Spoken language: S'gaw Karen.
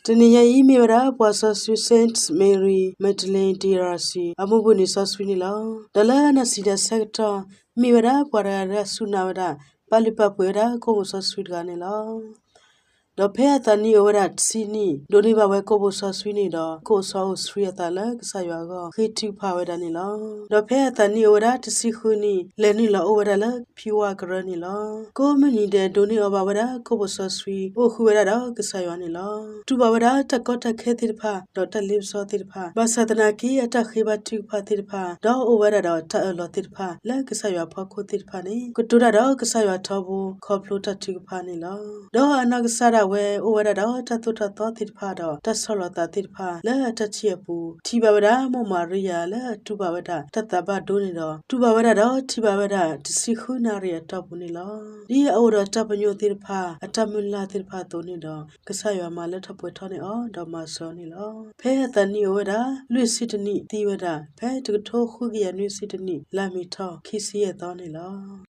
တနံၤညါအံၤမ့ၢ်ဝဲဒၣ် ပှၤစီဆှံ Saint Mary Magdalene de Rossi အမူပူၤန့ၣ်စီဆှံန့ၣ်လီၤ. ဒီးလၢအနီၢ်ဆံးဒၣ်ဆၢကတီၢ် မ့ၢ်ဝဲဒၣ်ပှၤတဂၤလၢအစူၢ်နာ်ဝဲဒၣ် ပာ်လုၢ်ပာ်ပှ့ၤဝဲဒၣ်ကိၣ်ဘူၣ်စီဆှံတဂၤန့ၣ်လီၤ. ဒီးဖဲအသးနံၣ်အိၣ်ဝဲဒၣ်တဆံနံၣ် ဒိးန့ၢ်ဘၣ်ဝဲကိၣ်ဘူၣ်စီဆှံန့ၣ်ဒီး ကအိၣ်စီအိၣ်ဆှံအသးလၢကစၢ်ယွၤအဂီၢ် ဃ့ထုကဖၣ်ဝဲဒၣ်န့ၣ်လီၤ. ဒီးဖဲအသးနံၣ်အိၣ်ဝဲဒၣ်တဆံဃုနံၣ် လဲၤနုာ်လီၤအိၣ်ဝဲဒၣ်လၢဖံဝါကရၢန့ၣ်လီၤ. ကိးမုၢ်နံၤဒဲး ဒိးန့ၢ်အီၤဘၣ်ဝဲဒၣ်ကိၣ်ဘူၣ်စီဆှံ အိၣ်ဃုာ်ဝဲဒၣ်ဒီးကစၢ်ယွၤန့ၣ်လီၤ. တူၢ်ဘၣ်ဝဲဒၣ်တၢ်ကီတၢ်ခဲသ့ၣ်တဖၣ် ဒီးတၢ်လ့ပစီသ့ၣ်တဖၣ် ဘၣ်ဆၣ်သနာ်က့ အတၢ်ဃ့ဘါထုကဖၣ်သ့ၣ်တဖၣ် ဒီးအိၣ်ဝဲဒၣ်ဒီးတၢ်အၢၣ်လီၤသ့ၣ်တဖၣ် လၢကစၢ်ယွၤအဖီခိၣ်သ့ၣ်တဖၣ်န့ၣ် ကတိၤတၢ်ဒီးကစၢ်ယွၤထီဘိ ခီဖျိတၢ်ထုကဖၣ်န့ၣ်လီၤ. ဒီးအနီၢ်ကစၢ်ဒၣ်ဝဲ အိၣ်ဝဲဒၣ်ဒီးတၢ်သိၣ်တၢ်သီသ့ၣ်တဖၣ်ဒီး တၢ်ဆီၣ်လီၤသးသ့ၣ်တဖၣ် လၢအတၢ်ထံၣ်အပူၤ ထံၣ်ဘၣ်ဝဲဒၣ် မိၢ်မၤရံယၤလၢအတူၢ်ဘၣ်ဝဲဒၣ် တၢ်သးဘၣ်ဒိန့ၣ်ဒီး တူၢ်ဘၣ်ဝဲဒၣ်ဒီးထံၣ်ဘၣ်ဝဲဒၣ် တဆံဃုနၣ်ရံၣ်အတီၢ်ပူၤန့ၣ်လီၤ. ဒ်အအိၣ်ဒီးတၢ်ပညိၣ်သ့ၣ်တဖၣ် အတၢ်မုၢ်လၢ်သ့ၣ်တဖၣ်အသိးန့ၣ်ဒီး ကစၢ်ယွၤမၤလၢထီၣ်ပှဲၤထီၣ်န့ၢ်အီၤ ဒီးမၤစၢၤအီၤန့ၣ်လီၤ. ဖဲအသးနံၣ်အိၣ်ဝဲဒၣ် လွံၢ်ဆံတနံၣ် သံဝဲဒၣ် ဖဲတကထိဃုကယၤနွံဆံတနံၣ် လါမ့ၤထီၣ် ခံဆံယဲၢ်သီန့ၣ်လီၤ.